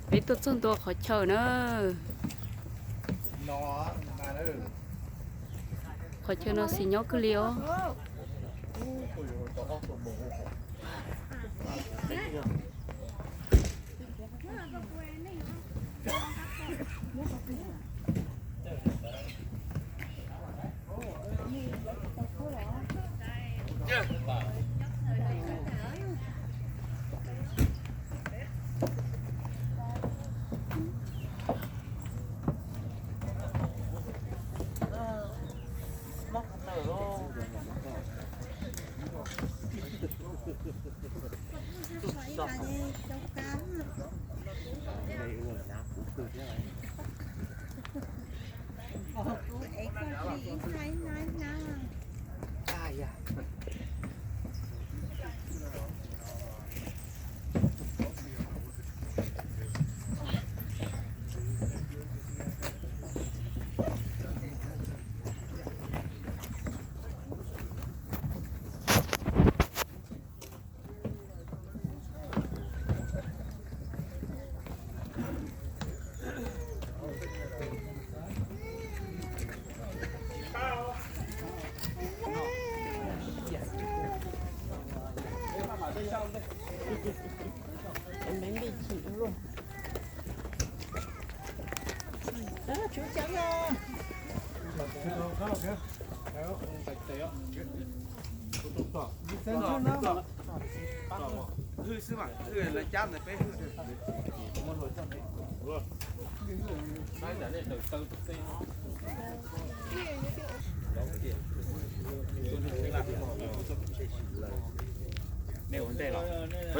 Peb tuaj txog ntua qhov chaw na. Qhov chaw no xis nyob kawg li os.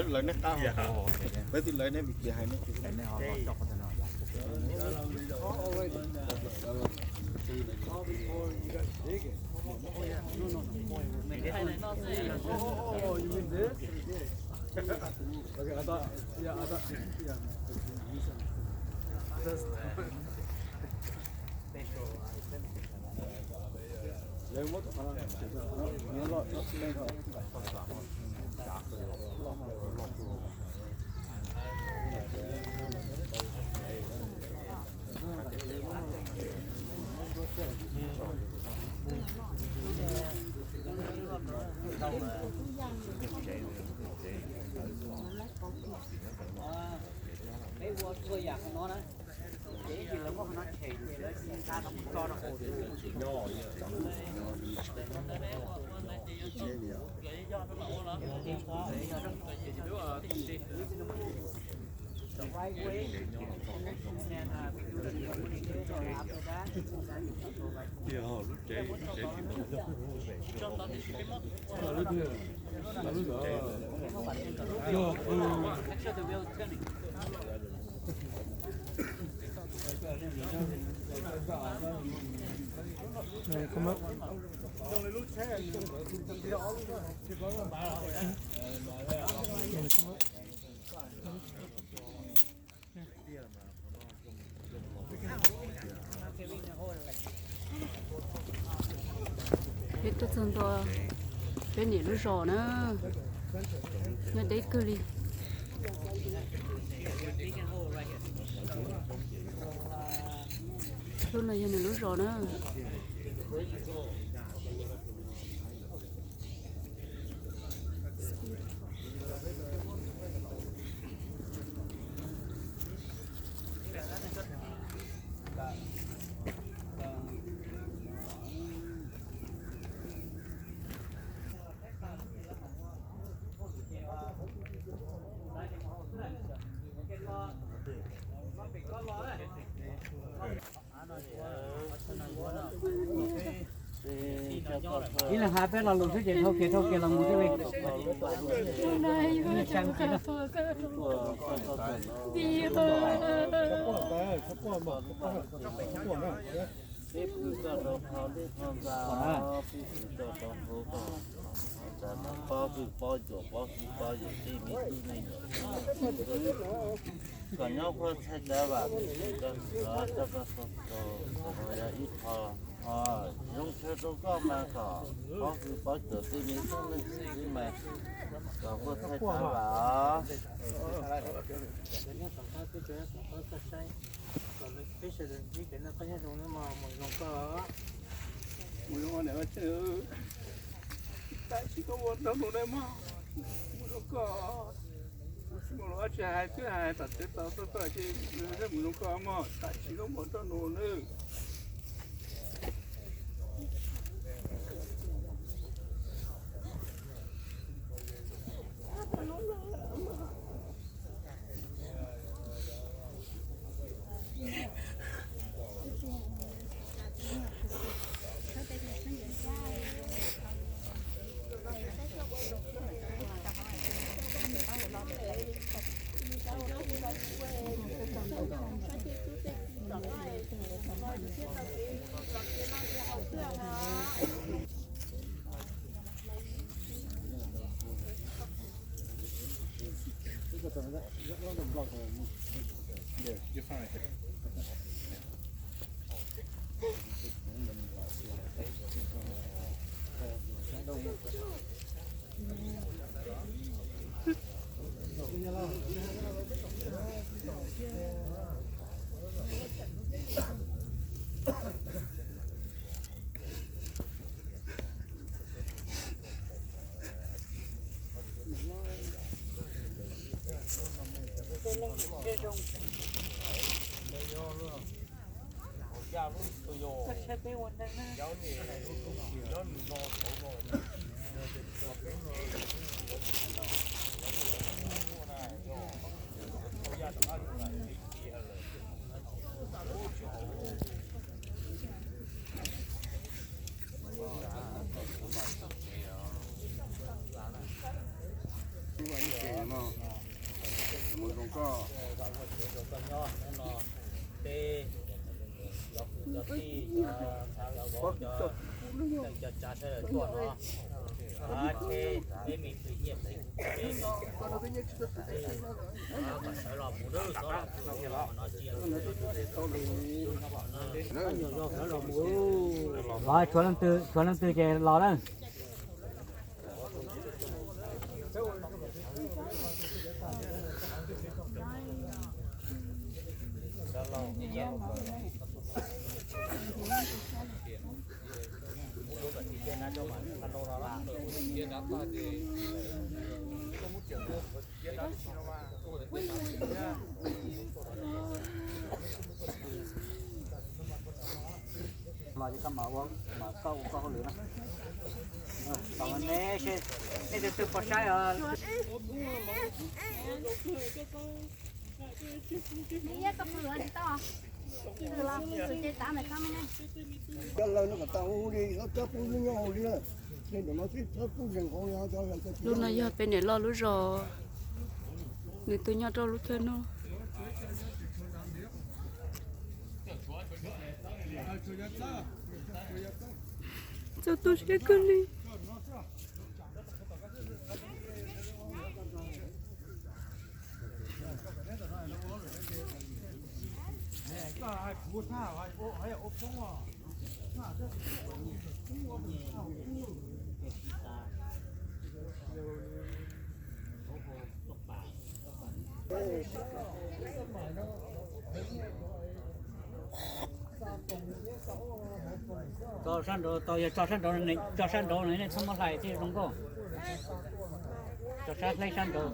Lawv nej qab, peb twb lawv nej vim tias hais nej. Peb ua txhua yam qhov no na. Ces ib yim lawv muab qhov no tshem ces lawv tsis nqa no mus tso rau hauv. Peb tuaj txog ntua peb niam lub zos na, nyob deb kawg li. Lub no yog nws lub zos na. Ib leeg hais peb lo lus xwb ces thauj kiag thauj kiag los mus xwb li. Peb pw koj rau qhov dej qhov ntxa, peb pw koj rau hauv koj, pob pw pob cuam, pob pw pob yuam, tej me tub me nyuam, kom nyob qhuav txhais cov vam, koj coj koj txog tau, yog ib qho zoo chaw rau koj mas kom pob pw pob cuam tej me tub me nyuam xwb mas. Kom kuj thaij tau las. Peb sawv daws ntsib kev noj qab nyob zoo na mog, mus zoo koj. Mus zoo niam Vaj Tswv, tam sim koj mus nrog nws na mog, mus zoo koj. Mus zoo koj, tsis hais twb hais tom tsev tos koj, koj ces mus zoo koj mog, tam sim koj mus nrog nws na. Mus zoo koj. Los, tshuav leej twg, tshuav leej twg ces los na. Los ces koj mam ua, mam koj ua koj hauj lwm na. Tom nej, nej tus twg pom saib os. Lub no yog peb niam loj lub zos, nws twb nyob rau lub chaw no. Txog tu siab kawg li. Tso sab nraud, tau yog tso sab nraud, tso sab nraud no nej txhob muab hlais thiaj zoo nkauj. Tso sab hleb sab nraud.